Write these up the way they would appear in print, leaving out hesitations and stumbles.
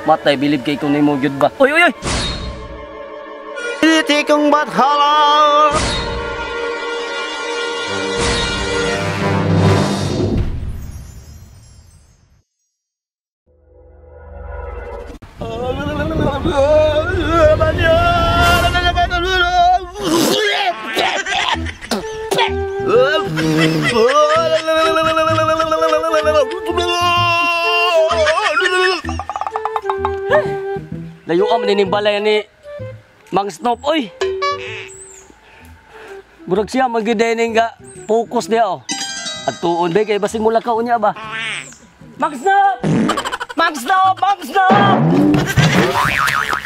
Matay bilib kay ko nimo gyud ba. Oy oy oy. Tikong bathala. Layo man ning balay ni Mang Snop oy. Murag siya magiday ning ga focus niya oh. At tuon be kay basing mula ka unya ba. Mang Snop! Mang Snop! Mang Snop!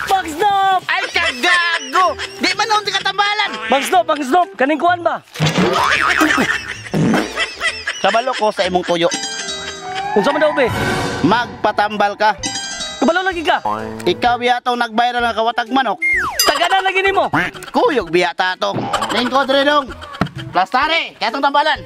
Mang Snop! Ay kagago! Di man noon ti katambalan. Mang Snop, Mang Snop, kaning kuan ba? Kabalo ko sa imong tuyo. Unsa man daw be? Magpatambal ka. Kabalo lagi ka. Ikaw yata ang nag-viral nga kawatag manok. Tagana lagi nimo. Kuyog biya ta to. Lingkod rin dong. Plastare, kaya itong tambalan.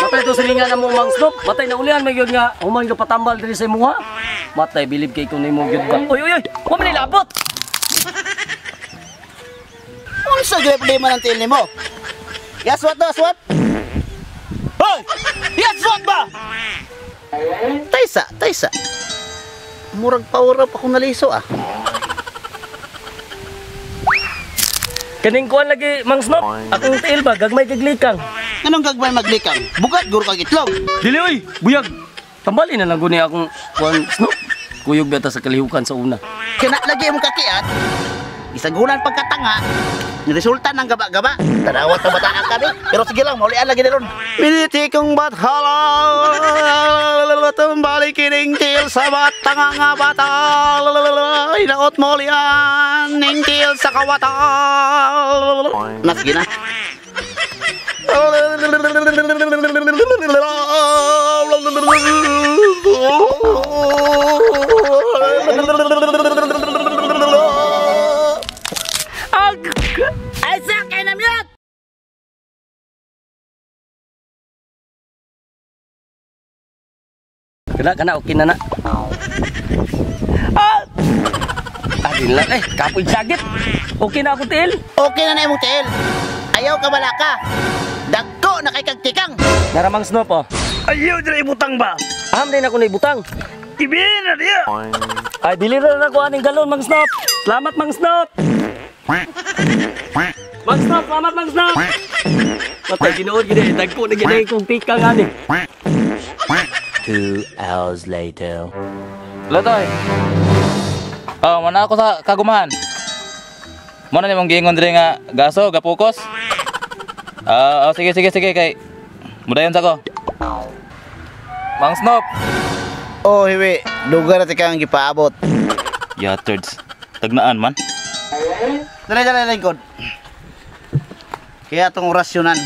Matay to silingan na mo Mang Snop. Matay na ulian may gyud nga human ka patambal diri sa imuha. Matay bilib kay ko nimo gyud ba. Oy oy oy, wa man nilabot. Unsa gyud problema ng tiil nimo? Yaswat to, aswat. Hoy! Yaswat ba? Taysa, taysa. Murag power up akong naliso ah. Kaning kuan lagi Mang Snop, akong tiil ba gagmay kag likang. Anong gagmay maglikang? Bugat guro kag itlog. Dili oy, buyag. Tambali na lang guni akong kuan Snop. Kuyog beta sa kalihukan sa una. Kana lagi imong kakiat. Isagulan pagkatanga. Resulta ng gaba-gaba. Tanawat na bataan kami. Pero sige lang, maulian lagi na ron. Miniti kong bathala, tumbalik kining til sa batanga nga bata. Inaot mo lian, ning til sa kawata. Na, sige na. Kana kana okay na na. Ah! Ah, din lang eh, kapoy sakit. Okay na ako tiil. Okay na na imong tiil. Ayaw ka balaka. Dagko na kay kag tikang. Naramang Snop oh. Ayaw dira ibutang ba? Aham din ako na ibutang. Ibili na diya. Ay dili na ako aning galon Mang Snop. Salamat Mang Snop. Mang Snop, salamat Mang Snop. Matay ginuod gid eh, dagko na gid kong tikang ani. 2 hours later. Latoy. Oh, mana ako sa kagumahan. Mo na nimong giingon diri nga gaso, gapukos. Oh, sige sige sige kay mudayon sa ko. Mang Snop. Oh, hiwi, lugar na tikang gipaabot. Ya thirds. Tagnaan man. Dali dali lingkod. Kaya tong orasyonan.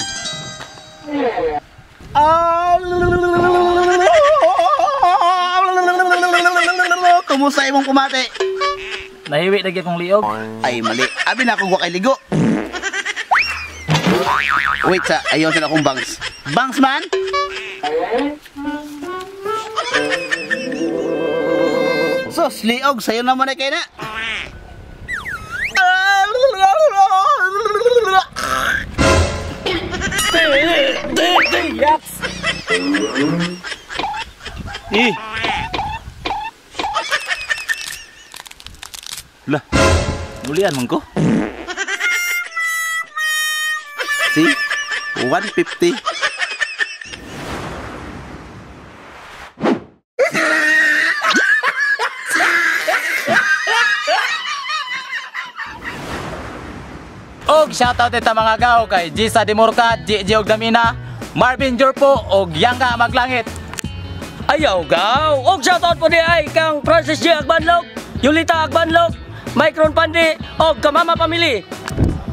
Kumusta imong kumate? Nahiwi lagi akong liog. Ay mali. Abi na akong wakay ligo. Wait sa, ayaw sila akong bangs. Bangs man? Sos, liog. Sa'yo naman ay kaya na. Yaks! Eh! Lah, nulian man ko. See? 150. Og shoutout ita mga gaw kay Gisa Dimurka, Gigi og Damina, Marvin Jurpo og Yangka Maglangit. Ayaw gaw. Og shoutout po di ay kang Francis G Agbanlog, Yulita Agbanlog, Micron Pandi og Kamama Family.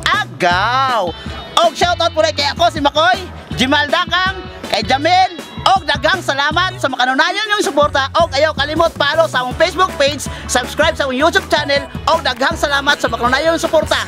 Agaw. Og shoutout po rin kay ako si Makoy, Jimal Dakang, kay Jamil, Og daghang salamat sa makanunayon yung suporta og ayaw kalimot follow sa among Facebook page, subscribe sa among YouTube channel og daghang salamat sa makanunayon suporta.